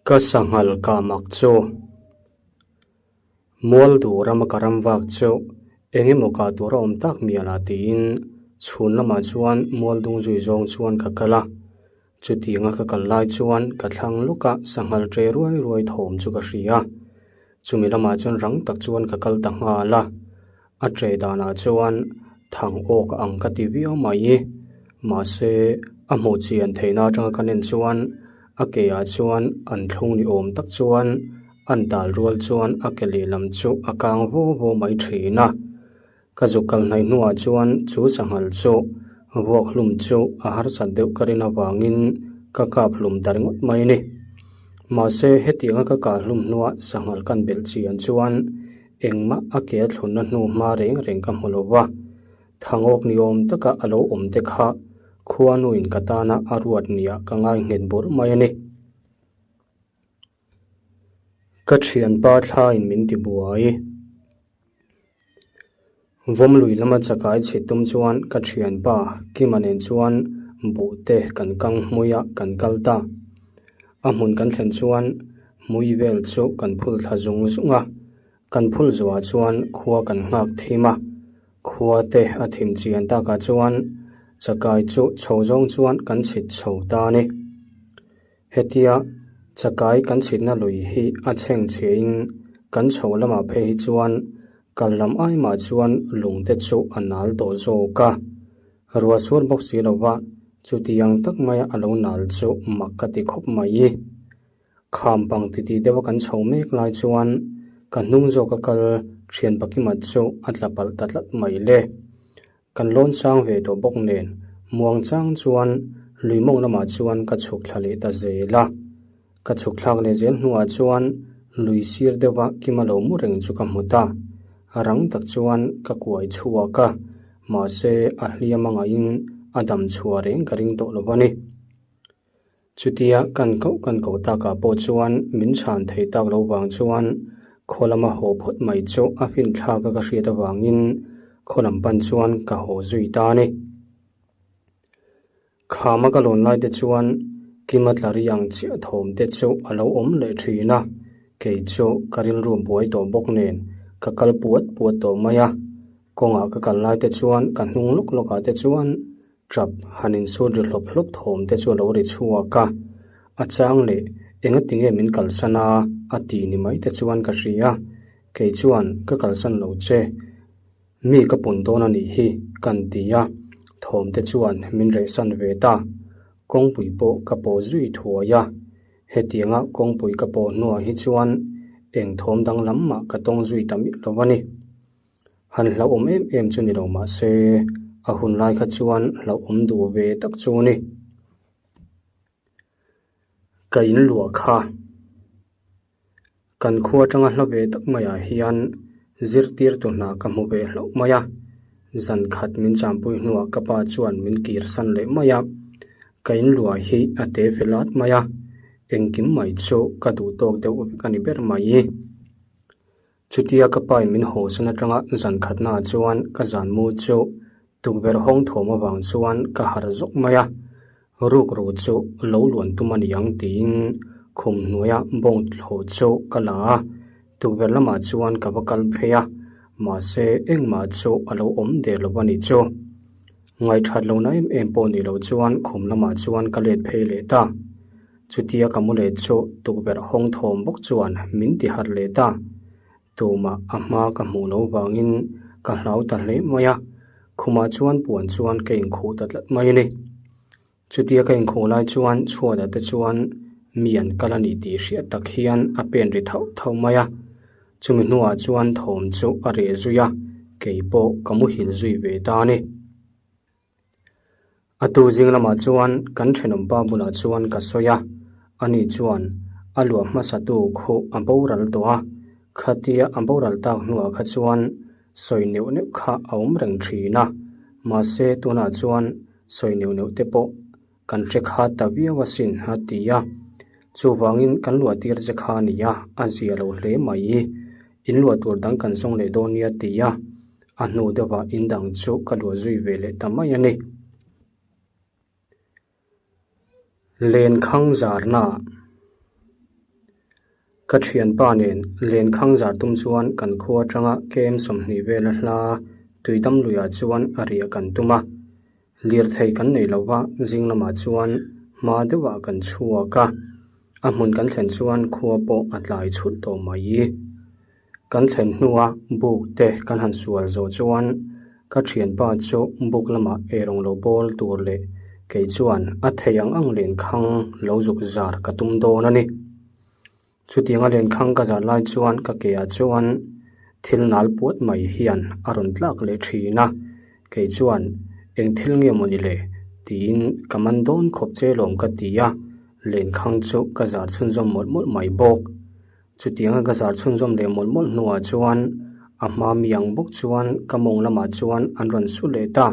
Ka sanghal kah mak chu Mual duh rama ka ram vak chu eng emaw kah tur a awm tak mial ah tiin chhun lamah chuan mual dung zui zawng chuan ka kal a. Chutianga ka kal lai chuan ka thlang lawk a sanghal ṭe ruai ruai thawm chu ka hria. Chumi lamah chuan rang tak chuan ka kal ta nghal a. A ṭe danah chuan thang awk ang ka ti viau mai. Mahse, a hmuh chian theihna atanga ka nen chuan a ke ah chuan an thlung ni awm tak chuan an dal rual chuan a ke lehlam chu a kang vaw vaw mai thin a. Ka zuk kal hnaih hnuah chuan chu sanghal chu vuak hlum chu a harsat deuh ka rin avangin ka kap hlum ta ringawt mai a ni. Mahse, hetianga ka kah hlum hnuah sanghal kan belh chian chuan Engmah a ke a thlunna hnu hma reng reng ka hmu lo va, thangawk ni awm taka a lo awm te kha khuanuin ka tana a ruat nia ka ngai nghet bawrh mai a ni. Ka thianpa thlaiin min ti buai. Vawmlui lama chakai chhit tum chuan ka thianpa Kima nen chuan buh te kan kang hmui a kan kal ta. A hmun kan thlen chuan hmui vel chu kan phul thla zung zung a, kan phul zuah chuan khua kan nghak thim a, khua te a thim chian takah chuan chakai chu chho zawng chuan kan chhit chho ta a ni. Hetia chakai kan chhitna lui hi a chheng chhiahin kan chho lamah phei hi chuan kal lam ai mah chuan lung te chu a nal tawh zawk a. Ruah sual bawk si lova chutiang tak maia a lo nal chu mak ka ti khawp mai. Kham pang titih deuha kan chho mek lai chuan ka hnung zawka kal thian pakima chu a tla palh ta tlat mai le. Kan lawn sang ve tawh bawk nen muang chang chuan lui mawng lamah chuan ka chhuk thla leh ta zel a. Ka chhuk thlak leh zel hnuah chuan lui sir deuha kima lo mu reng chu ka hmu ta. Rang tak chuan ka kuai chhuak a, mahse a hliam a ngaihin a dam chhuah reng ka ring tawh lo a ni. Chutia kan koh kan koh takah pawh chuan min chhan thei tak lo vang chuan khaw lama haw phawt mai chu a finthlak a ka hriat avangin khaw lam pan chuan ka haw zui ta a ni. Khama ka lawn lai te chuan Kima tla ri ang chiah thawm te chu a lo awm leh thin a, kei chu ka rilru buai tawh bawk nen ka kal puat puat tawh mai a. Kawngah ka kal lai te chuan ka hnung lawk lawkah te chuan tap han insut ri hlawp hlawp thawm te chu a lo ri chhuak a, a chang leh engatinge min kalsan a a ti ni mai te chuan ka hria, kei chuan ka kalsan lo che. Mi ka pun dawn a nih hi kan ti a, thawm te chuan min rehsan ve ta. Kawngpui pawh ka pawh zui thuai a, hetianga kawngpui ka pawh hnuah hi chuan eng thawm danglam mah ka tawng zui ta miah lo a ni. Han hlauhawm em em chu ni lo mah se, a hun lai kha chuan hlauhawm duh ve tak chu a ni. Ka inluah kha. Kan khua atanga hla ve tak maiah hian zirtirtu hna ka hmu ve hlauh mai a, zan khat min champui hnuah ka pa chuan min kir san leh mai a, ka inluah hi a te fel at mai a, engkim mai chu ka duh tawk deuh vek a ni ber mai. Chutia ka pain min haw san atanga zan khatnaah chuan ka zan mu chu tukverh hawng thawm avang chuan ka harh zawk mai a, rukru chu lo luan tum a ni ang tiin khum hnuaia bawng thlawh chu ka la a, tukverh lamah chuan ka va kal phei a, mahse engmah chu a lo awm der lo a nih chu. Ngaihṭhat lohna em em pawh ni lo chuan khum lamah chuan ka let phei leh ta. Chutia ka mu leh chu tukverh hawng thawm bawk chuan min ti harh leh ta. Tumah a hma ka hmuh loh vangin ka hlau ta hle mai a, khumah chuan puan chuan ka inkhuh ta tlat mai a ni. Chutia ka inkhuh lai chuan chhuatah te chuan mi an kal a ni tih hriat tak hian a pen ri thauh thauh mai a. Chumi hnuah chuan thawm chu a reh zui a, kei pawh ka muhil zui ve ta a ni. A tu zing lamah chuan kan thenawmpa bulah chuan ka sawi a, ani chuan a luah hmasa tu khuh a boral tawh a, khatia a boral tak hnuah kha chuan sawi neuh neuh kha a awm reng thin a, mahse tunah chuan sawi neuh neuh te pawh kan hre kha ta viau asin a ti a, chuvangin kan luah tir che kha a ni a, a zia lo hle mai, in luah tur dang kan zawng leh dawn nia ti a. A hnu deuhah in dang chu ka luah zui ve leh ta mai a ni. Lenkhang zarna. Ka thianpa nen lenkhang zar tum chuan kan khua atanga KM 20 vela hla Tuidam luiah chuan a riah kan tum a. Lirthei kan nei lo va, zing lamah chuan hma deuhah kan chhuak a. A hmun kan thlen chuan khua pawh a tlai chhulh tawh mai. Kan thlen hnua buk te kan han sual zawh chuan ka thianpa chu buk lamah eirawng lo bawl tur leh kei chuan a thei ang ang lenkhang lo zuk zar ka tum dawn a ni. Chutianga lenkhang ka zar lai chuan ka ke ah chuan thil nal puat mai hian a rawn tlak leh thin a, kei chuan eng thil nge maw ni le tiin ka man dawn khawp che lawm ka ti a, lenkhang chu ka zar chhunzawm mawlh mawlh mai bawk. Chutianga ka zar chhunzawm leh mawlh mawlh hnuah chuan a hma mi ang bawk chuan ka mawng lamah chuan an rawn su leh ta.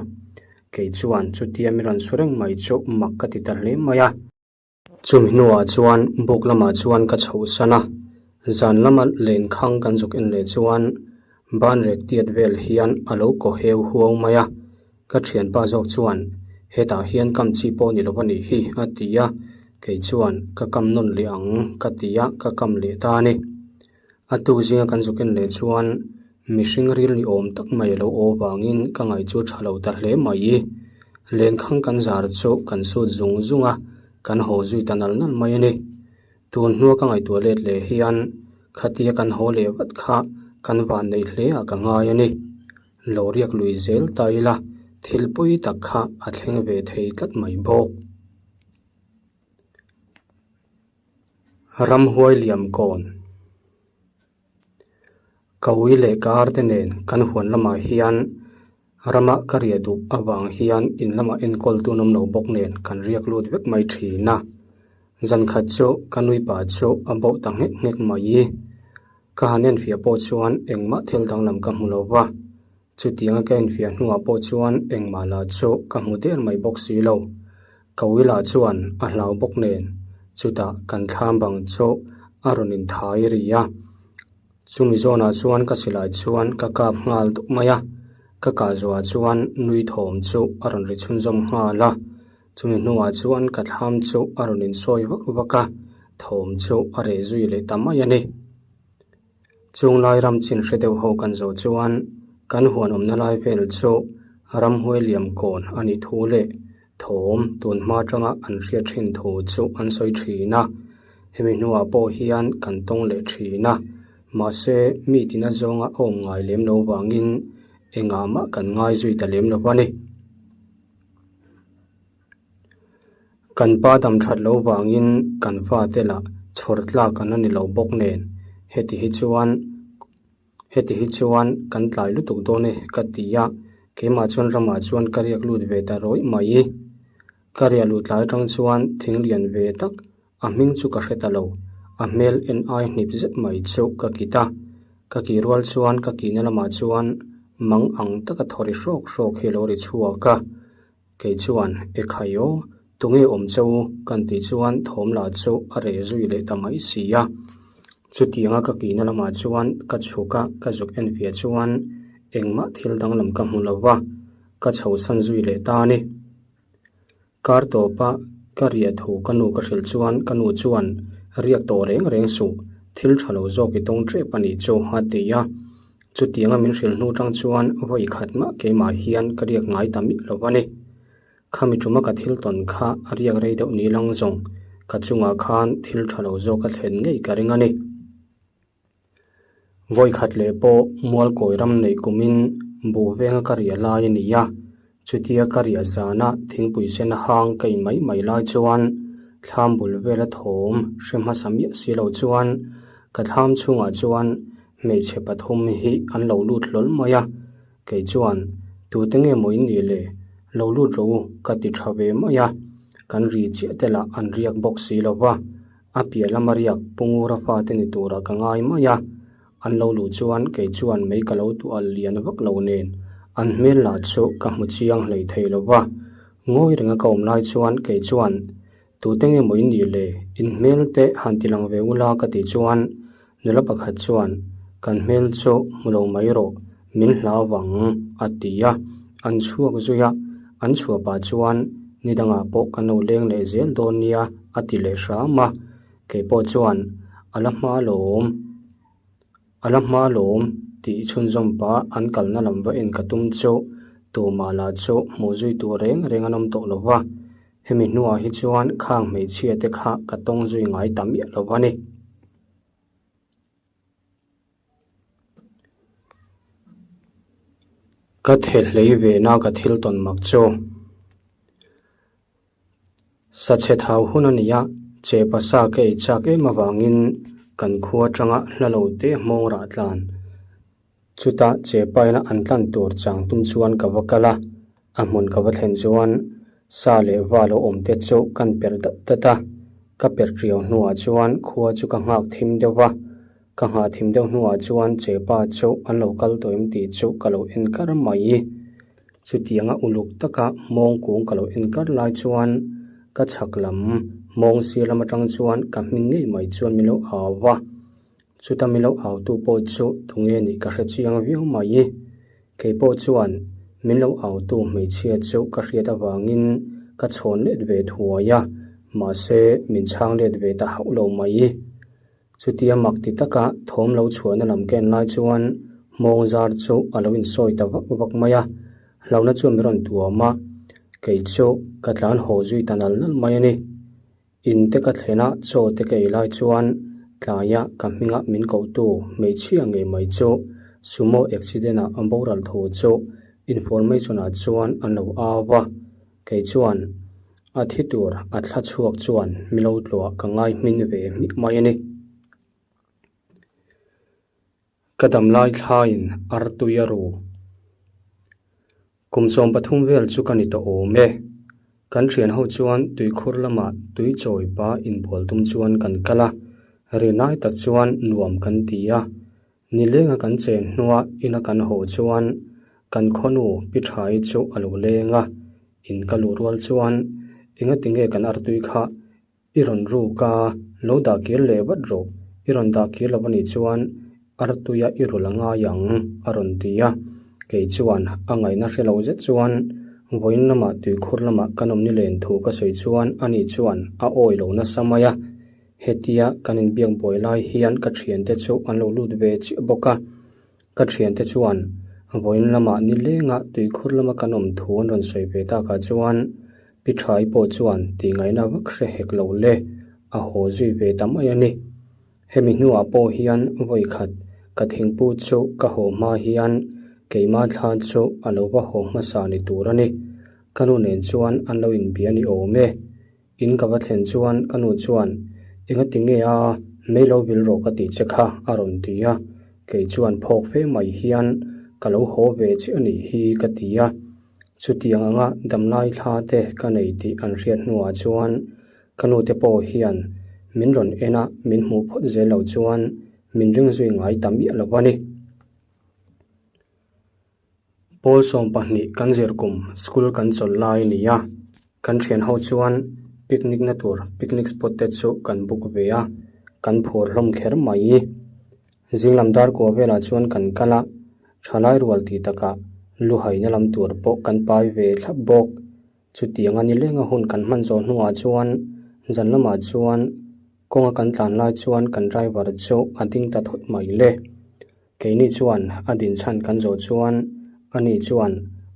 Kei chuan chutia mi rawn su reng mai chu mak ka ti ta hle mai a. Chumi hnuah chuan buk lamah chuan ka chhohsan a, zan lama lenkhang kan zuk en leh chuan banrek tiat vel hian a lo kaw heu huau mai a. Ka thianpa zawk chuan, Hetah hian kam chi pawh ni lo a nih hi, a ti a. Kei chuan, Ka kam nawn leh ang, ka ti a, ka kam leh ta a ni. A tuk zinga kan zuk en leh chuan mihring ril ni awm tak mai a lo aw vangin ka ngaih chu tha lo ta hle mai. Lenkhang kan zar chu kan sut zung zung a, kan haw zui ta nal nal mai a ni. Tun hnua ka ngaihtuah let leh hian khatia kan haw leh vat kha kan van neih hle ah ka ngai a ni. Lo riak lui zel ta ila thil pawi tak kha a thleng ve thei tlat mai bawk. Ramhuai liam kawn Ka ui leh ka ar te nen kan huan lamah hian rama ka riah duh avang hian in lamah enkawl tun awm lo bawk nen kan riak lut vek mai thin a. Zan khat chu ka nui pa chu a bauh ta nghek nghek mai. Ka han enfiah pawh chuan engmah thil danglam ka hmu lo va, chutianga ka enfiah hnuah pawh chuan engmah lah chu ka hmu der mai bawk si lo. Ka ui lah chuan a hlau bawk nen, chutah kan thlam bang chu a rawn inthai ri a. Chumi zawnah chuan ka silai chuan ka kap nghal dup mai a, ka kah zuah chuan nui thawm chu a rawn ri chhunzawm nghal a. Chumi hnuah chuan ka thlam chu a rawn insawi vak vak a, thawm chu a reh zui leh ta mai a ni. Chung lai ram chin hre deuh ho kan zawh chuan kan huan awmna lai vel chu ramhuai liam kawn a nih thu leh thawm tun hma atanga an hriat thin thu chu an sawi thin a. Hemi hnuah pawh hian kan tawng leh thin a, mahse mi tina zawnga a awm ngai lem lo vangin engah mah kan ngai zui ta lem lo a ni. Kan pa dam that loh vangin kan fate lah chhawr tlak an la ni lo bawk nen heti hi chuan heti hi chuan kan tlai lutuk dawn e ka ti a, keimah chuan ramah chuan ka riak lut ve ta rawih mai. Ka riah luh tlai atang chuan thing lian ve tak a hming chu ka hre ta lo, a hmel en ai hnip zet mai chu ka kit a, ka kih rual chuan ka kihna lamah chuan mang ang taka thaw ri hrawk hrawk hi a lo ri chhuak a, kei chuan e khai aw, tunge awm che u kan tih chuan thawm lah chu a reh zui leh ta mai si a, chutianga ka kihna lamah chuan ka chhuk a, ka zuk en viah chuan engmah thil danglam ka hmu lo va, ka chhosan zui leh ta a ni. Kar tawpa ka riah thu ka nu ka hrilh chuan ka nu chuan riak tawh reng reng suh, thil tha lo zawk i tawng tep a nih chu a ti a. Chutianga min hrilh hnu tang chuan vawi khat mah keimah hian ka riak ngai ta miah lo a ni. Khami tuma ka thil tawn kha a riak rei deuh ni lang zawng ka chungah khan thil tha lo zawk a thlen ngei ka ring a ni. Vawi khat leh pawh Mualkawi ram neih kumin buh venga ka riah lai a ni a, chutia ka riah zana thingpui sen a hang ka in mai mai lai chuan thlam bul vela thawm hre hmasa miah si lo chuan ka thlam chhungah chuan hmeichhe pathum hi an lo lut hlawl mai a, kei chuan tute nge maw in nih le lo lut rawh u ka ti tha ve mai a, kan ri chiah te lah an riak bawk si lo va. A piah lama riak Pu Ngura fate ni turah ka ngai mai a, an lo luh chuan kei chuan mei ka lo tuah lian vak lo nen an hmel lah chu ka hmu chiang hlei thei lo va. Ngawi renga ka awm lai chuan kei chuan tute nge maw in nih le, in hmel te han ti lang ve ula ka tih chuan nula pakhat chuan kan hmel chu hmu lo mai rawh, min hlau vang a ti a, an chhuak zui a, an chhuah pah chuan ni dangah pawh kan lo leng leh zel dawn nia a ti leh hram a, kei pawh chuan A la hma lawm, a la hma lawm tih chhunzawm pah an kalna lam va en ka tum chu tumah lah chu hmuh zui tur reng reng an awm tawh lo va. Hemi hnuah hi chuan khang hmeichhia te kha ka tawng zui ngai ta miah lo a ni. Ka thelhlei ve na ka thil tawn mak chu. Sa chhe thau hun a ni a, che pasa ka ei chak em avangin kan khua atanga hla lo te hmawng rah tlan. Chutah che paina an tlan tur chang tum chuan ka va kal a, a hmun ka va thlen chuan sa leh va lo awm te chu kan per dat dat a, ka per triau hnuah chuan khua chu ka nghak thim deuh va, ka nghah thim deuh hnuah chuan che pa chu an lo kal tawh em tih chu ka lo en kar mai. Chutianga uluk taka hmawng kung ka lo en kar lai chuan ka chhak lam hmawng sir lam atang chuan ka hming ngei mai chuan min lo au va, chuta min lo au tu pawh chu tunge nih ka hre chiang viau mai. Kei pawh chuan min lo au tu hmeichhia chu ka hriat avangin ka chhawn let ve thuai a, mahse min chhang let ve ta hauh lo mai. Chutia mak ti taka thawm lo chhuahna lam ken lai chuan hmawng zar chu a lo insawi ta vak vak mai a, hlauhna chuan min rawn tuam a, kei chu ka tlan haw zui ta nal nal mai a ni. In te ka thlen a, chaw te ka ei lai chuan tlaia ka hminga min kohtu hmeichhia ngei mai chu sumo accident ah a boral thu chu information ah chuan an lo au va. Kei chuan a thi tur a thla chhuak chuan milo tluah ka ngai hmin ve hmiah mai a ni. Ka dam lai thlaiin artui a ru. Kum 13 vel chu ka ni tawh awm e. Kan thian ho chuan tuikhur lamah tui chawi pa inbual tum chuan kan kal a, rinai tak chuan nuam kan ti a. Nilenga kan chen hnua ina kan haw chuan kan khawnu pi Thai chu a lo leng a, in ka luh rual chuan engati nge kan artui kha i rawn ruk a, lo dah kir leh vat rawh, i rawn dah kir lo anih chuan artuia i rul a ngai ang a rawn ti a, kei chuan a ngaihna hre lo zet chuan vawiin lamah tuikhur lamah kan awm nilen thu ka sawi chuan ani chuan a awi lo nasa mai a. Hetia kan inbiak buai lai hian ka thiante chu an lo lut ve chiah bawk a, ka thiante chuan vawiin lamah nilenga tuikhur lama kan awm thu an rawn sawi ve takah chuan Pi Thai pawh chuan tihngaihna vak hre hek lo le, a haw zui ve ta mai a ni. Hemi hnuah pawh hian vawikhat ka thingpu chu ka haw hma hian keimah thla chu a lo va haw hmasa ni tur a ni. Ka nu nen chuan an lo inbia ni awm e. In ka va thlen chuan ka nu chuan, Engati nge a, mei lo vil rawh ka tih che kha, a rawn ti a. Kei chuan phawk fe mai hian ka lo haw ve chiah a nih hi ka ti a. Chutiang anga damlai thla te ka nei tih an hriat hnuah chuan ka nu te pawh hian min rawn en a, min hmuh phawt zel lo chuan min ring zui ngai ta miah lo a ni. Pawl 12 kan zir kum school kan chawlh lai a ni a, kan thian ho chuan picnic na tur picnic spot te chu kan book ve a, kan phur hlawm kher mai. Zing lam dar kua velah chuan kan kal a, thalai rual tih takah lu haina lam tur pawh kan pai ve thlap bawk. Chutiang a ni lenga hun kan hman zawh hnuah chuan zan lamah chuan kawnga kan tlan lai chuan kan driver chu a ding ta thut mai le. Keini chuan a din chhan kan zawh chuan ani chuan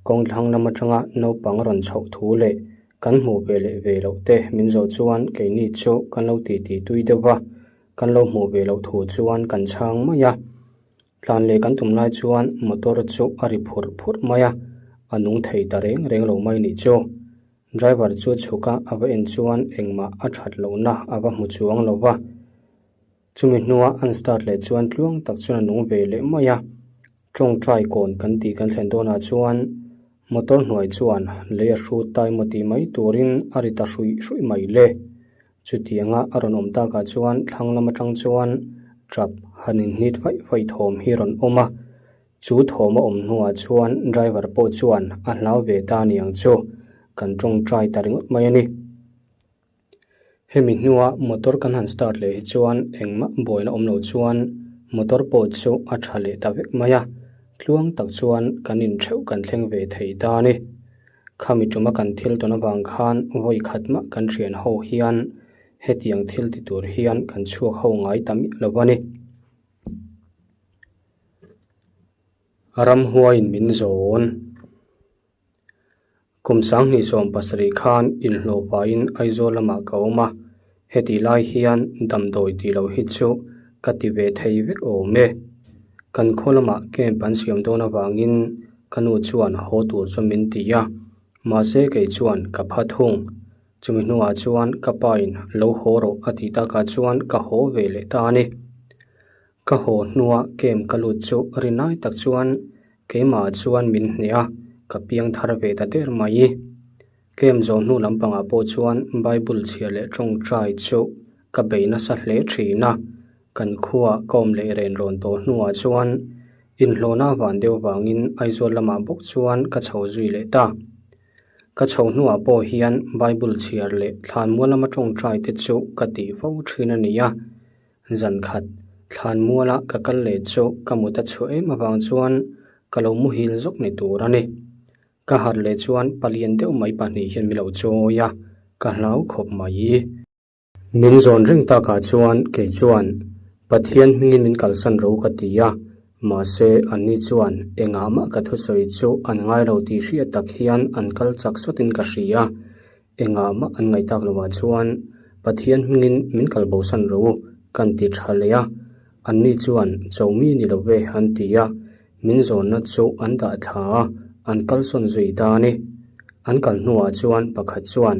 kawng thlang lam atanga naupang rawn chhoh thu leh kan hmuh ve leh ve loh te min zawh chuan keini chu kan lo titi tui deuh va, kan lo hmuh ve loh thu chuan kan chhang mai a. Tlan leh kan tum lai chuan motor chu a ri phurh phurh mai a, a nung thei ta reng reng lo mai nih chu. Driver chu chhuk a a va en chuan engmah a that lohna a va hmu chuang lo va. Chumi hnua an start leh chuan tluang tak chuan a nung ve leh mai a, tawngtai kawn kan tih kan thlen dawnah chuan motor hnuai chuan lei a hrut ta emaw tih mai turin a ri ta hruih hruih mai le. Chutianga a rawn awm takah chuan thlang lam atang chuan tap han inhnit vaih vaih thawm hi rawn awm a, chu thawm a awm hnuah chuan driver pawh chuan a hlau ve ta aniang chu kan tawngtai ta ringawt mai a ni. Hemi hnua motor kan han start leh hi chuan engmah buaina awm lo chuan motor pawh chu a tha leh ta vek mai a, tluang tak chuan kan in theuh kan thleng ve thei ta a ni. Khami tuma kan thil tawn avang khan vawi khat mah kan thian ho hian. Hetiang thil ti tur hian kan chhuak ho ngai ta miah lo a ni. Ramhuaiin min zawn. Kum 2070 khan inhlawh pahin Aizawl lamah ka awm a, hetih lai hian damdawi tih loh hi chu ka ti ve thei vek awm e. Kan khaw lamah camp an siam dawn avangin ka nu chuan haw tur chu min ti a, mahse kei chuan ka pha thung. Chumi hnuah chuan ka pain lo haw rawh a tih takah chuan ka haw ve leh ta a ni. Ka haw hnua camp ka lut chu rinai tak chuan keimah chuan min hneh a, ka piang thar ve ta der mai. Camp zawh hnu lampangah pawh chuan Bible chhiar leh tawngtai chu ka bei nasa hle thin a, kan khuaa ka awm leh ren rawn tawh hnuah chuan inhlawhna van deuh vangin Aizawl lamah bawk chuan ka chho zui leh ta. Ka chho hnuah pawh hian Bible chhiar leh thlanmual lama tawngtai te chu ka tih fo thin a ni a. Zan khat, thlanmuala ka kal leh chu ka mut a chhuah em avang chuan ka lo muhil zawk ni tur a ni. Ka harh leh chuan palian deuh mai pahnih hian min lo chawi a, ka hlau khawp mai. Min zawn reng takah chuan kei chuan Pathian hmingin min kalsan ro ka ti a, mahse anni chuan engah mah ka thusawi chu an ngai lo tih hriat tak hian an kal chak sawtin ka hria. Engah mah an ngaih tak lovah chuan Pathian hmingin min kal bosan ro u kan ti tha leh a, anni chuan cho mi ni lo ve an ti a, min zawnna chu an dah thla a, an kalsawn zui ta a ni. An kal hnuah chuan pakhat chuan,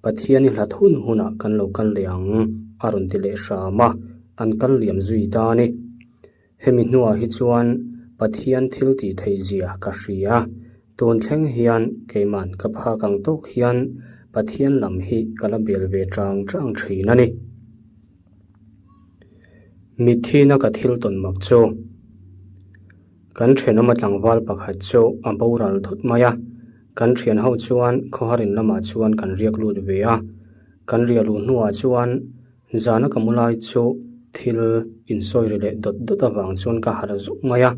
Pathian i hlat hun hunah kan lo kal leh ang a rawn ti leh hram a, an kal liam zui ta a ni. Hemi hnuah hi chuan Pathian thil tih theih zia ka hria. Tun thleng hian keiman ka phak ang tawk hian Pathian lam hi ka la bel ve chang chang thin a ni. Mitthina ka thil tawn mak chu kan thenawma tlangval pakhat chu a boral thut mai a. Kan thian ho chuan khawharin lamah chuan kan riak lut ve a. Kan riah luh hnuah chuan Zana ka mu lai chu thil insawi ri leh dawt dawt avang chuan ka harh zuk mai a,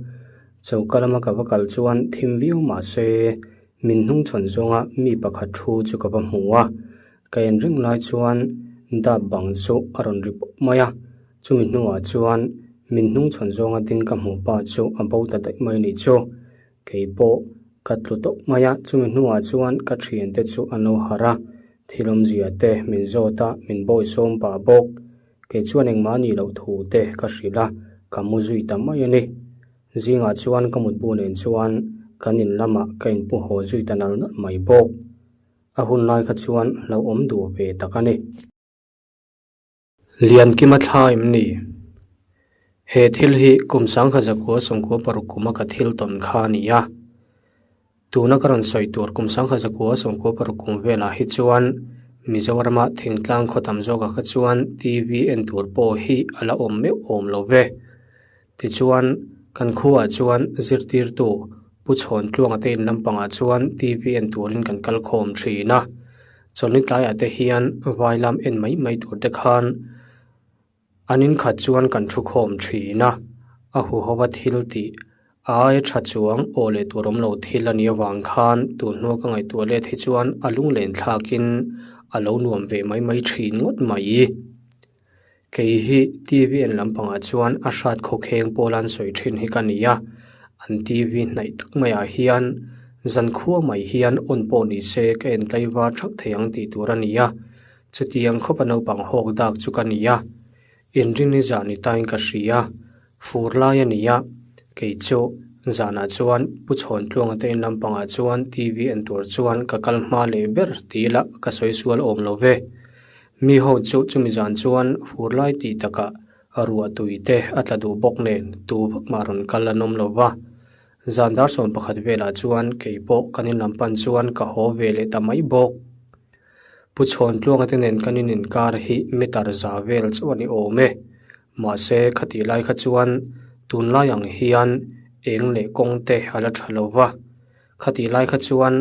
choka lama ka va kal chuan thim viau mah se min hnungchhawn zawnga mi pakhat thu chu ka va hmu a, ka en reng lai chuan dap bang chu a rawn ri pawp mai a, chumi hnuah chuan min hnungchhawn zawnga ding ka hmuh pa chu a bo ta daih mai a nih chu. Kei pawh ka tlu tawp mai a, chumi hnuah chuan ka thiante chu an lo harh a, thil awmzia te min zawt a, min bawi sawm pah bawk. Kei chuan engmah nih loh thu te ka hrilh a, ka mu zui ta mai a ni. Zingah chuan ka mutbu nen chuan kan in lamah ka inpu haw zui ta nal nalh mai bawk. A hun lai kha chuan hlauhawm duh ve tak a ni. Liankima thla em ni? He thil hi kum 1996 kuma ka thil tawn kha a ni a. Tuna ka rawn sawi tur kum 1996 kum velah hi chuan Mizorama thingtlang khaw tam zawkah kha chuan TV en tur pawh hi a la awm meuh awm lo ve. Tichuan, kan khuaah chuan zirtirtu Pu Chhawntluanga te in lampangah chuan TV en turin kan kal khawm thin a. Chawlhni tlaiah te hian vai lam en mai mai tur te khan an inkhat chuan kan thu khawm thin a. A huhova thil tih a aia tha chuang aw leh tur awm lo thil a nih avang khan tun hnua ka ngaihtuah let hi chuan a lunglen thlakin a lo nuam ve mai mai thin ngawt mai. Kei hi TV en lampangah chuan a hrat khawkheng pawl an sawi thin hi ka ni a, an TV hnaih tak maiah hian zankhua mai hian on pawh ni se ka en tlaivar thak thei ang tih tur a ni a, chutiang khawpa naupang hawk dak chu ka ni a, inrinni zah ni tain ka hria, fur lai a ni a, kei chu zanah chuan Pu Chhawntluanga te in lampangah chuan TV en tur chuan ka kal hma leh ber ti ila ka sawi sual awm lo ve. Mi ho chu chumi zan chuan fur lai tih takah ruah tui te a tla duh bawk nen tu vak mah rawn kal an awm lo va. Zan dar 11 velah chuan kei pawh kan in lam pan chuan ka haw ve leh ta mai bawk. Pu Chhawntluanga te nen kan in inkar hi meter za vel chauh a ni awm e. Mahse khatih lai kha chuan tunlai ang hian eng leh kawng te a la tha lo va. Khatih lai kha chuan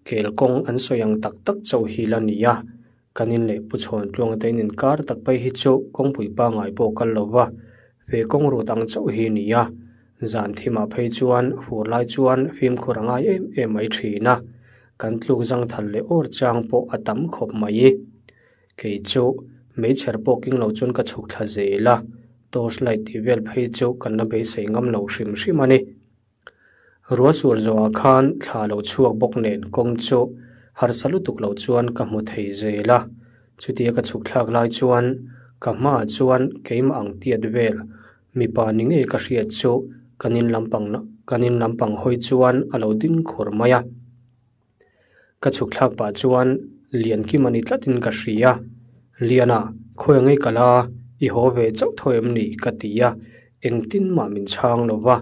kel kawng an sawi ang tak tak chauh hi la ni a. Kan in leh Pu Chhawntluanga te in inkar tak phei hi chu kawngpui pangngai pawh kal lo va, ve kawng rut ang chauh hi ni a. Zan thimah phei chuan fur lai chuan fimkhur a ngai em em mai thin a, kan tluk zangthal leh awr chang pawh a tam khawp mai. Kei chu Meichher pawh keng lo chuan ka chhuk thla zel a, torch light tih vel phei chu kan la beisei ngam lo hrim hrim a ni. Ruah sur zawhah khan thla lo chhuak bawk nen kawng chu harsa lutuk lo chuan ka hmu thei zel a, chutia ka chhuk thlak lai chuan ka hmaah chuan keimah ang tiat vel mipa ni ngei ka hriat chu kan in lampang kan in lampang hawi chuan a lo ding khur mai a. Ka chhuk thlak pah chuan Liankim a ni tlatin ka hria. Liana, khawi ang ei kal a, i haw ve chauh tho em ni? ka ti a, engtin mah min chhang lo va,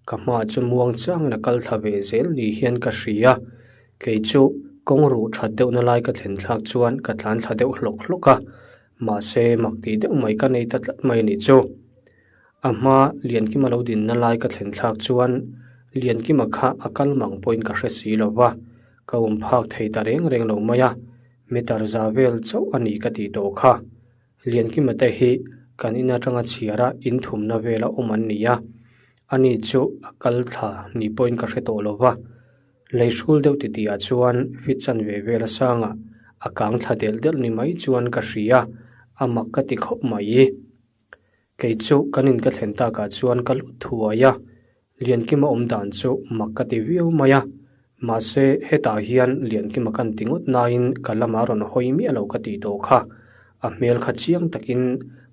ka hmaah chuan muang changin a kal thla ve zel ni hian ka hria. Kei chu kawng ruh that deuhna lai ka thlen thlak chuan ka tlan thla deuh hlawk hlawk a, mahse mak tih deuh mai ka nei ta tlat mai a nih chu. A hma Liankima lo dinna lai ka thlen thlak chuan Liankima kha a kal mang pawhin ka hre si lo va, ka awm phak thei ta reng reng lo mai a, meter za vel chauh a ni ka tih tawh kha. Liankima te hi kan in atanga chhiara in thumna vela awm an ni a, ani chu a kal thla ni pawhin ka hre tawh lo va, lei hrul deuh titihah chuan fit chanve vel a sangah a kang thla delh delh ni mai chuan ka hria, a mak ka ti khawp mai. Kei chu kan in ka thlen takah chuan ka lut thuai a, Liankima awm dan chu mak ka ti viau mai a, mahse hetah hian Liankima kan ti ngawt nain ka lamah rawn hawi miah lo ka tih tawh kha, a hmel kha chiang takin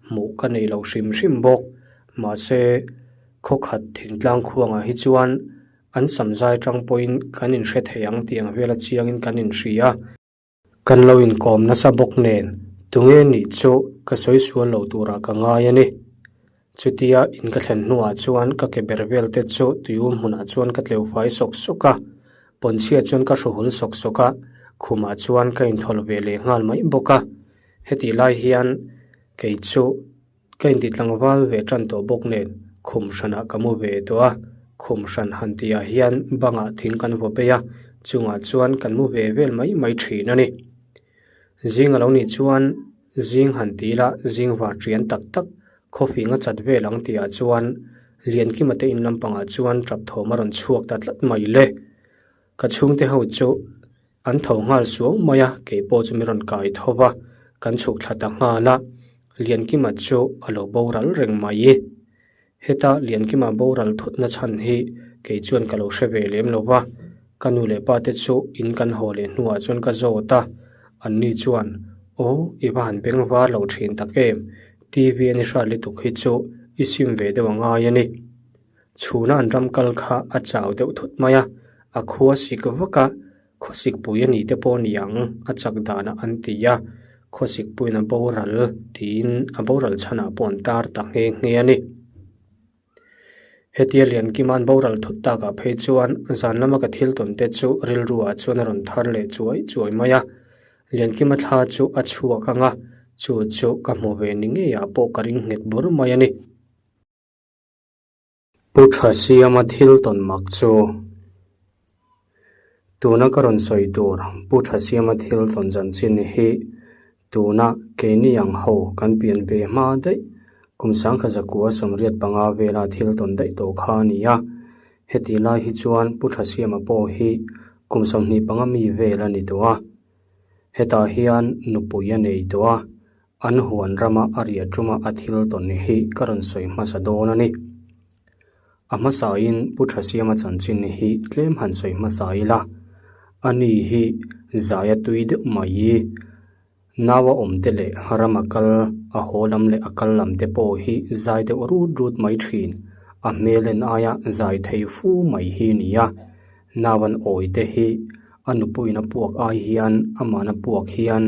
hmuh ka nei lo hrim hrim bawk, mahse khawkhat thingtlang khuangah hi chuan an samzai tang pawhin kan inhre thei ang tih ang vela chiangin kan inhria. Kan lo inkawm nasa bawk nen tunge nih chu ka sawi sual lo turah ka ngai a ni. Chutia in ka thlen hnuah chuan ka ke ber vel te chu tuium hmunah chuan ka tleu fai sawk sawk a, pawnchhia chuan ka hruhul sawk sawk a, khumah chuan ka inthawlh ve leh nghal mai bawk a. Hetih lai hian kei chu. Ka inti tlangval ve tan tawh bawk nen khum hranah ka mu ve tawh a, khum hran han tihah hian bangah thing kan vaw phei a, chungah chuan kan mu ve vel mai mai thin a ni. Zing a lo nih chuan zing han ti ila zing var ṭian tak tak khawfing a chat vel ang tihah chuan Liankima te in lampangah chuan ṭap thawm a rawn chhuak ta tlat mai le. Ka chhungte ho chu An tho nghal suau mai a, kei pawh chu mi rawn kai tho va, kan chhuk thla ta nghal a, Liankima chu a lo boral reng mai. Heta Liankima boral thutna chhan hi kei chuan ka lo hre ve lem lo va, ka nu leh pa te chu in kan haw leh hnuah chuan ka zawt a, anni chuan, Aw, i va han beng var lo thin tak em, TV a ni hrat lutuk hi chu i sim ve deuh a ngai a ni. Chhuna an ram kal kha a chau deuh thut mai a, a khua sik vak a, khawsik pui a nih te pawh ni ang a chak danah an ti a, khawsik puiin a boral tiin a boral chhanah pawh an tar ta nghe nghe a ni. Hetia Liankima an boral thut takah phei chuan zan lama ka thil tawn te chu rilru ah chuan a rawn thar leh chuai chuai mai a, Liankima thla chu a chhuak ang a, chu chu ka hmu ve ni ngeiah pawh ka ring nghet bur mai a ni. Pu Tha Siama thil tawn mak chu Tuna ka rawn sawi tur Pu Tha Siama thil tawn chanchin hi tuna keini ang ho kan pian ve hma daih kum sangkha zakua 85 vela thil tawn daih tawh kha a ni a. Heti lai hi chuan Pu Tha Siama pawh hi kum 25 mi vel a ni tawh a. Hetah hian nupui a nei tawh a. An huan rama a riah tuma a thil tawn hi ka rawn sawi hmasa dawn a ni. A hmasain Pu Thasiama chanchin hi tlem han sawi hmasa ila, ani hi zaia tui deuh mai. Naua awmte leh rama kal, a haw lam leh a kal lam te pawh hi zai deuh rut rut mai thin. A hmel en aia zai thei fu mai hi a ni a. Nauan awi te hi a nupuiin a puak ai hian amahna puak hian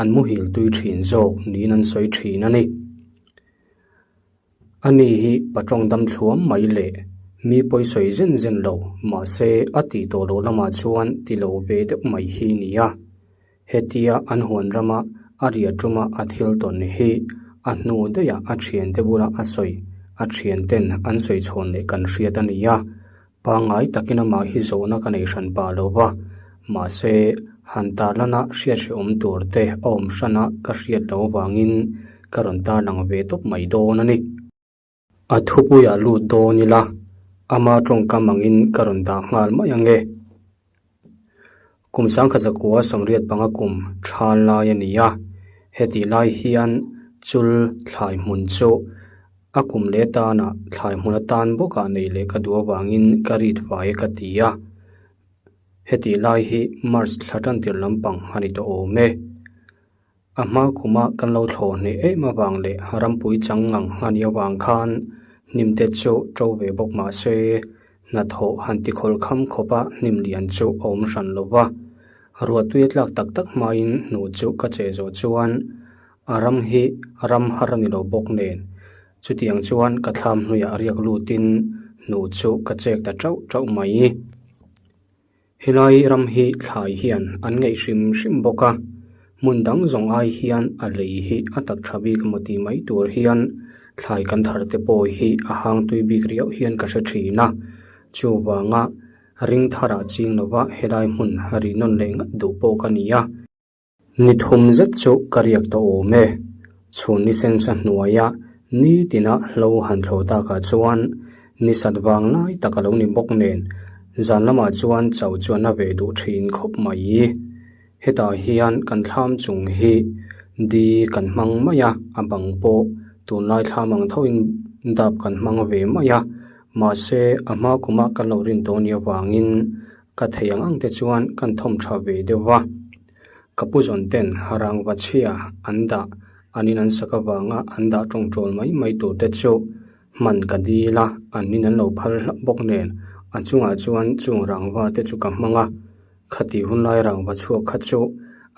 an muhil tui thin zawk niin an sawi thin a ni. Ani hi patawng dam thluam mai leh mi pawi sawi zen zen lo mahse a tih tawh loh lamah chuan ti lo ve deuh mai hi a ni a. Hetia an huan rama a riah tuma a thil tawn hi a hnu daihah a thiante bula a sawi a thianten an sawi chhawn leh kan hriat a ni a. Pangngai takin amah hi zawhna ka nei hran pah lo va, mahse han tarlana hriat hrehawm tur te a awm hrana ka hriat loh avangin ka rawn tarlang ve tawp mai dawn a ni. A thupuiah lut dawn ila, ama tawngkam angin ka rawn dah nghal mai ang e. Kum sangkhat zakua 85 kum tha lai a ni a. Hetih lai hian chul thlai hmun chu a kum leh tanah thlai hmun atan bawkah neih leh ka duh avangin ka rit fai ka ti a. Hetih lai hi March thla tan tir lampang a ni tawh awm e. A hma kuma kan lo thlawh hneh em avang leh rampui chang ngang a nih avang khan hnim te chu to ve bawk mah se hnathawh han ti khawl kham khawp a hnim lian chu a awm hran lo va. Ruahtui a tlak tak tak hmain hnu chu ka che zawh chuan a ram hi ram har a ni lo bawk nen chutiang chuan ka thlam hnuiah riak lutin hnu chu ka chek ta tauh tauh mai. Helai ram hi thlai hian an ngaih hrim hrim bawk a, hmun dang zawng ai hian a lei hi a tak tha bik emaw tih mai tur hian thlai kan thar te pawh hi a hang tui bik riauh hian ka hre thin a, chuvanga ring tharah ching lova helai hmun rih nawn leh ngat duh pawh ka ni a. Ni thum zet chu ka riak tawh awm e. Chhun ni sensa hnuaia nitina hlo han thlawh takah chuan ni sat vang lai tak a lo ni bawk nen zan lamah chuan chau chuan a ve duh thin khawp mai. Hetah hian kan thlam chung hi di kan hmang mai a, a bang pawh tunlai thlam ang thoin dap kan hmang ve mai a, mahse a hma kuma kan lo rin tawh nia vangin ka thei ang ang te chuan kan thawm tha ve deuh va. Ka pu zawn ten rangva chhia an dah an in an sak avanga an dah tawngtawl mai mai tur te chu hman ka dil a, an in an lo phal hlauh bawk nen a chungah chuan chung rangva te chu ka hmang a, khati hunlai rangva chhuak kha chu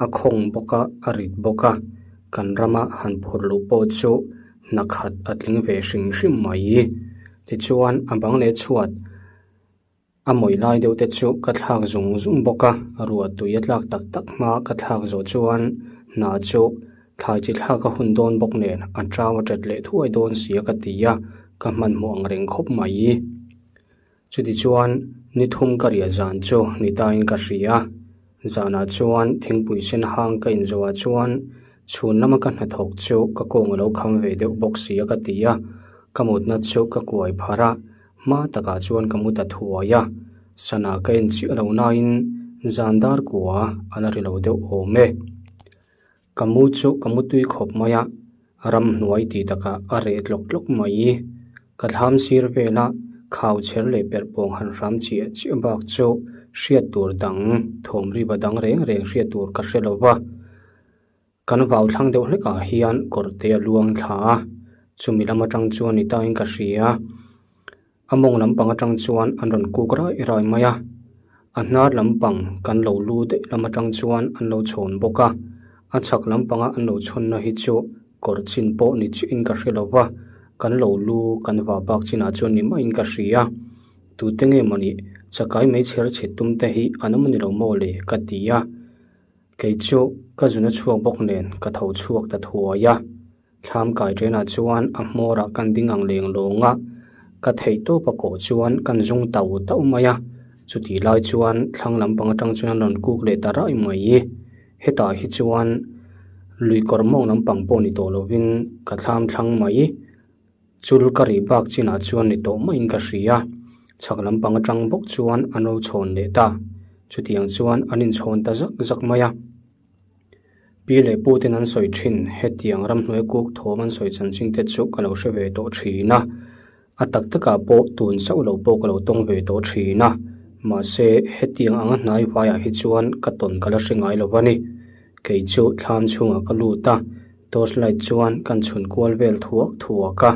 a khawng bawk a, a rit bawk a, kan rama han phur luh pawh chu hna khat a tling ve hrim hrim mai. Tichuan a bang leh chhuat. A mawih lai deuh te chu ka thlak zung zung bawk a, ruah tui a tlak tak tak hma ka thlak zawh chuan hna chu thlai chi thlak a hun dawn bawk nen a chau a tat leh thuai dawn sia ka ti a, ka hmanhmawh ang reng khawp mai. Chuti chuan ni thum ka riah zan chu ni tain ka hria, zanah chuan thingpui sen hang ka inzawhah chuan chhun lama ka hnathawk chu ka kawng a lo kham ve deuh bawk sia ka ti a, ka mutna chu ka kuai pharh a. Hma takah chuan ka mu ta thuai a, sana ka en chiah lo nain zan dar kua a la ri lo deuh awm e. Ka mu chu ka mu tui khawp mai a, ramhnuai tih takah a reh tlawk tlawk mai. Ka thlam sir vela khau chher leh perh pawng han hram chiah chiah bak chu hriat tur dang thawm riva dang reng reng hriat tur ka hre lo va. Kan vau thlang deuh hlekah hian kawr te a luang thla a, chumi lam atang chuan ni tain ka hria. A mawng lampang atang chuan an rawn kuk rai rai mai a, a hnar lampang kan lo lu daih lam atang chuan an lo chhawn bawk a, a chhak lampanga an lo chhawnna hi chu kawr chin pawh ni chiahin ka hre lo va, kan lo lu kan vah bak chinah chuan ni maiin ka hria. Tute nge mawni chakai meichher chhit tum te hi an awm a ni lo maw le ka ti a. Kei chu ka zun a chhuak bawk nen ka tho chhuak ta thuai a, thlam kai ṭenah chuan a hmawrah kan ding ang leng lawng a, ka theih tawp a kawh chuan kan zung tau tauh mai a, chutih lai chuan thlang lampang aṭang chuan an rawn kuk leh ta raih mai. Hetah hi chuan lui kawr mawng lampang pawh ni tawh lovin ka thlam thlang mai. Chul ka rih bak chinah chuan ni tawh maiin ka hria. Chhak lampang atang bawk chuan an ro chhawn leh ta. Chutiang chuan an inchhawn ta zak zak mai a. Pi leh pu ten an sawi thin, hetiang ramhnuai kuk thawm an sawi chanchin te chu ka lo hre ve tawh thin a. A tak takah pawh tun chauh lo pawh ka lo tawng ve tawh thin a. Mahse, hetiang anga hnai vaiah hi chuan ka tawn ka la hre ngai lo va ni. Kei chu thlam chhungah ka lut a. Torch light chuan kan chhun kual vel thuak thuak a,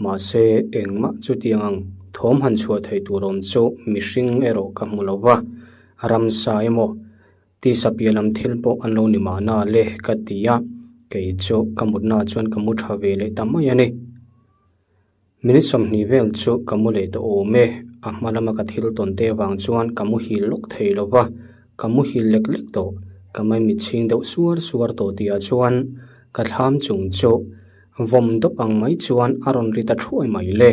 mahse engmah chutiang ang thawm han chhuah theih tur awm chu mihring erawh ka hmu lo va, ramsa emaw tisa piah lam thil pawh an lo ni mahna le ka ti a, kei chu ka mutnaah chuan ka mu tha ve leh ta mai a ni. Minute 20 vel chu ka mu leh tawh awm e, a hma lama ka thil tawn te vang chuan ka muhil lawk thei lo va, ka muhil lek lek tawh, ka maimit chhing deuh suar suar tawh tihah chuan ka thlam chung chu vawm dawp ang mai chuan a rawn ri ta thuai mai le.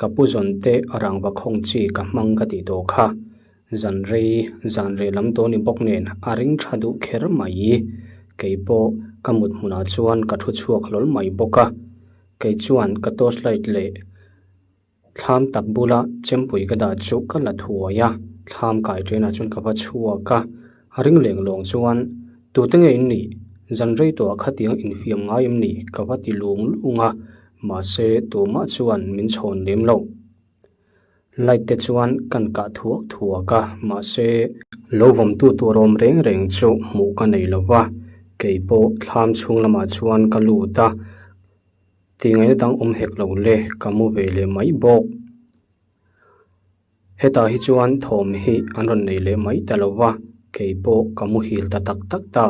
Ka pu zawn te rangva khawng chi ka hmang ka tih tawh kha, zan rei zan reh lam tawh ni bawk nen a ring tha duh kher mai, kei pawh ka mut hmunah chuan ka thu chhuak hlawl mai bawk a. Kei chuan ka torch light leh thlam tak bula chempui ka dah chu ka la thuai a, thlam kai ṭenah chuan ka va chhuak a, a ring leng lawng chuan tute nge in nih? Zan rei tawhah khatiang infiam ngai em ni? Ka va ti lung lung a, mahse tumah chuan min chhawn lem lo. Light te chuan kan kah thuak thuak a, mahse lo vawmtu tur awm reng reng chu hmuh ka nei lo va, kei pawh thlam chhung lamah chuan ka lut a, tingaihna dang awm hek lo le, ka mu ve leh mai bawk. Hetah hi chuan thawm hi an rawn nei leh mai ta lo va, kei pawh ka muhil ta tak tak ta.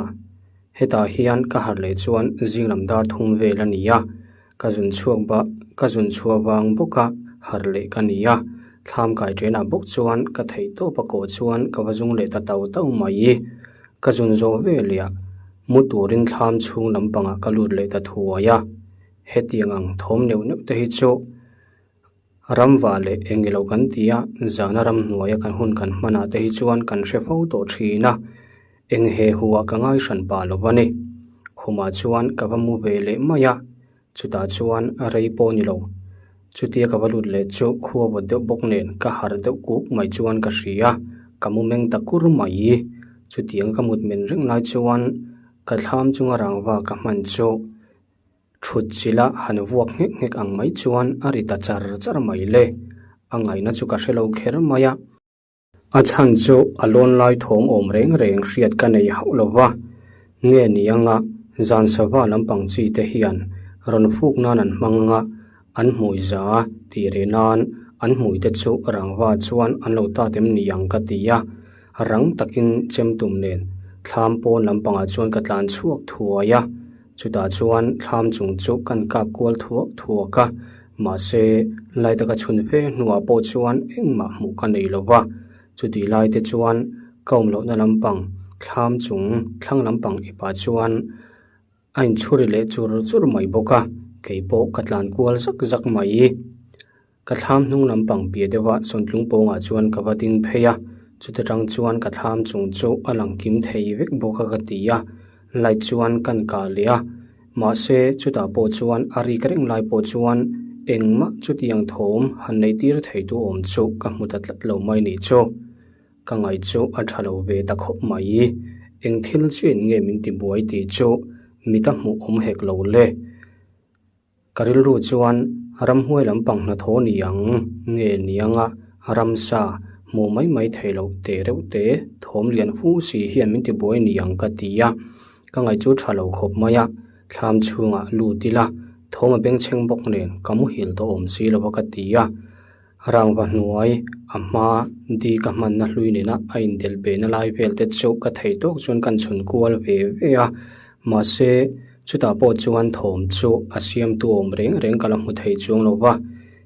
Hetah hian ka harh leh chuan zing lam dar thum vel a ni a, ka zun chhuak ba ka zun chhuah vang bawka harh leh ka ni a, thlam kai ṭenah bawk chuan ka theih tawp a kawh chuan ka va zung leh ta tau tau mai. Ka zun zawh veleh mu turin thlam chhung lampangah ka lut leh ta thuai a, hetiang ang thawm neuh neuh te hi chu Ramva leh eng ilo kan ti a, zana ramhnuaia kan hun kan hmanah te hi chuan kan hre fo tawh thin a, eng he huah ka ngai hran pah lo a ni. Khumah chuan ka va mu ve leh mai a, chutah chuan rei pawh ni lo. Chutia ka va lut leh chu khua vawt deuh bawk nen ka harh deuh kuk mai chuan ka hria, ka mu meng ta kur mai. Chutiang ka mut men reng lai chuan ka thlam chunga rangva ka hman chu. Thut chila han vuak nghek nghek ang mai chuan a ri ta char char mai le. A ngaihna chu ka hre lo kher mai a. A chhan chu a lawn lai thawm awm reng reng hriat ka nei hauh lo va. Nge ni anga zan sava lampang chi te hian rawn fuk nan an hmang anga an hmui za tih reh nan an hmui te chu rangva chuan an lo tat em ni ang ka ti a. Rang takin chem tum nen thlam pawn lampangah chuan ka tlan chhuak thuai a. Chutah chuan thlam chung chu kan kap kual thuak thuak a, mahse lai taka chhun fe hnuah pawh chuan engmah hmuh ka nei lo va. Chutih lai te chuan ka awm lohna lampang thlam chung thlang lampang ipah chuan a inchhuri leh chur chur mai bawk a, kei pawh ka tlan kual zak zak mai. Ka thlam hnung lampang piah deuha sawntlung pawngah chuan ka va ding phei a, chuta tang chuan ka thlam chung chu a lang kim thei vek bawk a ka ti a, light chuan kan kah leh a, mahse chutah pawh chuan a rik reng lai pawh chuan engmah chutiang thawm han neih tir thei tu awm chu ka hmu ta tlat lo mai nih chu. Ka ngaih chu a tha lo ve ta khawp mai, eng thil chian nge min ti buai tih chu mita hmuh awm hek lo le. Ka rilru chuan ramhuai lampang hnathawh ni ang nge ni anga ramsa hmuh mai mai theih loh teh reuh te thawm lian fu si hian min tibuai ni ang ka ti a, ka ngaih chu tha lo khawp mai a, thlam chhungah lut ila thawm a bengchheng bawk nen ka muhil tawh awm si lo a ka ti a. Rangva hnuai a hma di ka hmanna hlui nena a indelh behna lai vel te chu ka theih tawk chuan kan chhun kual ve ve a, mahse chutah pawh chuan thawm chu a siamtu awm reng reng ka la hmu thei chuang lo va,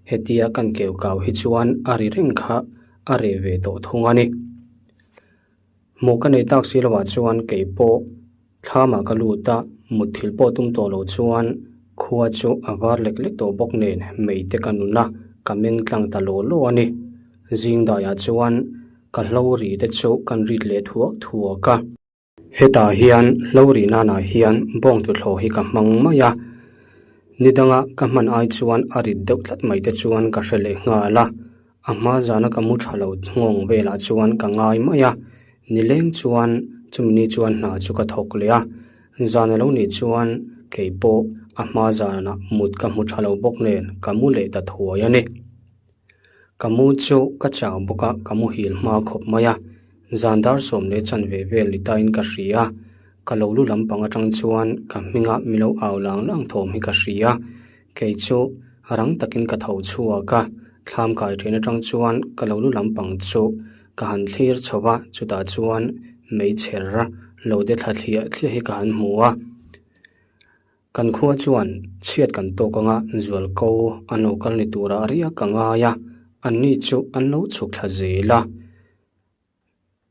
hetia kan keu kau hi chuan a ri reng kha a reh ve tawh thung a ni. Hmuh ka nei tak si lovah chuan kei pawh thlamah ka lut a, mutthilh pawh tum tawh lo chuan khua chu a var lek lek tawh bawk nen mei te ka nun a, ka meng tlang ta law law a ni. Zing daiah chuan ka hlo ri te chu kan rit leh thuak thuak a. Hetah hian hlo ri nanah hian bawng tuthlawh hi ka hmang mai a, ni danga ka hman ai chuan a rit deuh tlat mai te chuan ka hre leh nghal a. A hma zana ka mu tha lo nghawng velah chuan ka ngai mai a, nileng chuan chumi ni chuan hna chu ka thawk leh a, zan a lo nih chuan kei pawh a hma zanah mut ka hmu tha lo bawk nen ka mu leh ta thuai a ni. Ka mu chu ka chau bawk a, ka muhil hma khawp mai a, zan dar 10 leh chanve vel ni tain ka hria, ka lo lu lampang atang chuan ka hminga mi lo au lang lang thawm hi ka hria. Kei chu rang takin ka tho chhuak a, thlam kai ṭhen aṭang chuan ka lo lu lampang chu ka han thlir chho va, chutah chuan meichher lo de thla thliah thliah hi ka han hmu a. Kan khua chuan chhiat kan tawk anga zualko an lo kal ni turah riak ka ngai a, anni chu an lo chhuk thla zel a.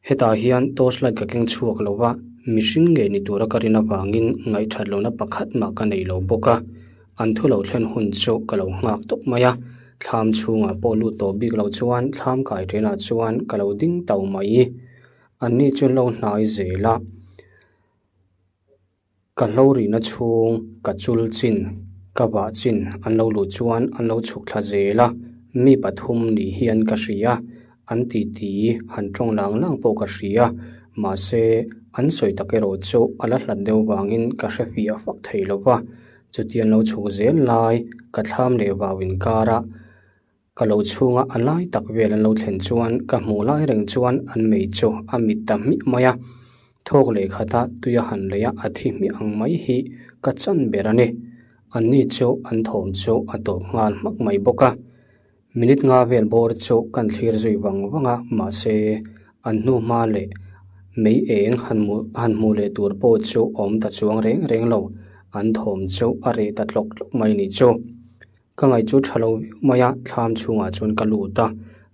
Hetah hian torch light ka keng chhuak lo va, mihring ngei ni tura ka rin avangin ngaihthat lohna pakhat mah ka nei lo bawk a. An thu lo thlen hun chu ka lo nghak tawp mai a, thlam chhungah pawh lut tawh bik lo chuan thlam kai ṭhenah chuan ka lo ding tau mai. Anni chu an lo hnai zel a. Ka hlo rihna chhung, ka chul chin, ka vah chin an lo luh chuan an lo chhuk thla zel a, mi pathum ni hian ka hria, an titi han tawng lang lang pawh ka hria. Mahse, an sawi tak erawh chu a la hlat deuh vangin ka hre fiah fak thei lo va. Chuti an lo chhuk zel lai ka thlam leh vau inkara ka lo chhunga a lai tak vel an lo thlen chuan ka hmuh lai reng chuan an mei chu a mit ta hmiah mai a. Thawk leh khata tui a han lei a, a thi hmiah ang mai hi ka chan ber a ni. Anni chu an thawm chu a tawp nghal hmak mai bawk a. Minute nga vel bawr chu kan thlir zui vang vang a, mahse an hnu hma leh mei eng han hmuh han hmuh leh tur pawh chu awm ta chuang reng reng lo, an thawm chu a reh ta tlawk tlawk mai ni chu. Ka ngaih chu tha lo viau mai a, thlam chhungah chuan ka lut a,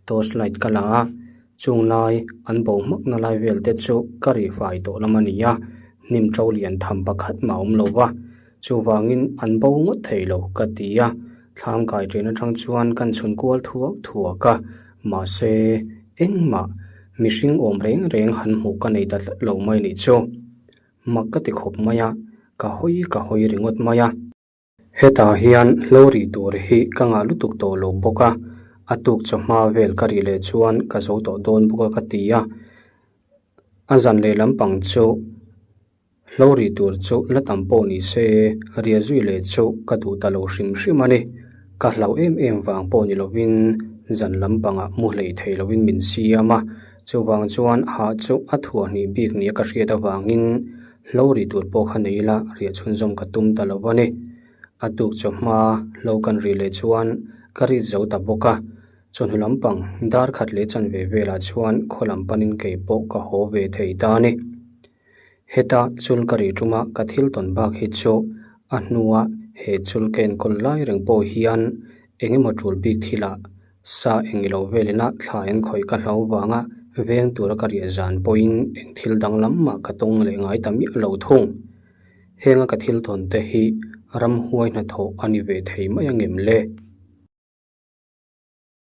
torch light ka la a, chung lai an bo hmakna lai vel te chu ka ri fai tawh lam a ni a, hnim to lian tham pakhat mah a awm lo va. Chuvangin an bo ngawt thei lo ka ti a, thlam kai ṭin aṭang chuan kan chhun kual thuak thuak a, mahse engmah mihring awm reng reng han hmuh ka nei ta tlat lo mai nih chu. Mak ka ti khawp mai a, ka hawi ka hawi ringawt mai a. Hetah hian hlo rih tur hi ka ngah lutuk tawh lo bawk a, a tuk chawhma vel ka rih leh chuan ka zo tawh dawn bawk a ka ti a, a zan leh lampang chu. Hlo rih tur chu la tam pawh ni se, riah zui leh chu ka duh ta lo hrim hrim a ni. Ka hlauh em em vang pawh ni lovin zan lampangah mu hlei thei lovin min siam a, chuvang chuan hah chu a thuah hnih bik nia ka hriat avangin hlo rih tur pawh kha nei ila riah chhunzawm ka tum ta lo a ni. A tuk chawhma hlo kan rih leh chuan ka rit zo ta bawk a, chawhnu lampang dar khat leh chanve velah chuan khaw lam panin kei pawh ka haw ve thei ta a ni. Heta chul ka rih tuma ka thil tawn bak hi chu a hnua he chul ka enkawl lai reng pawh hian eng emaw tul bik thilah sa eng ilo velina thla en khawih ka hlo vanga veng tura ka riah zan pawhin eng thil danglam mah ka tawng leh ngai ta miah lo thung. Henga ka thil tawn te hi ramhuai hnathawh a ni ve thei mai angem le?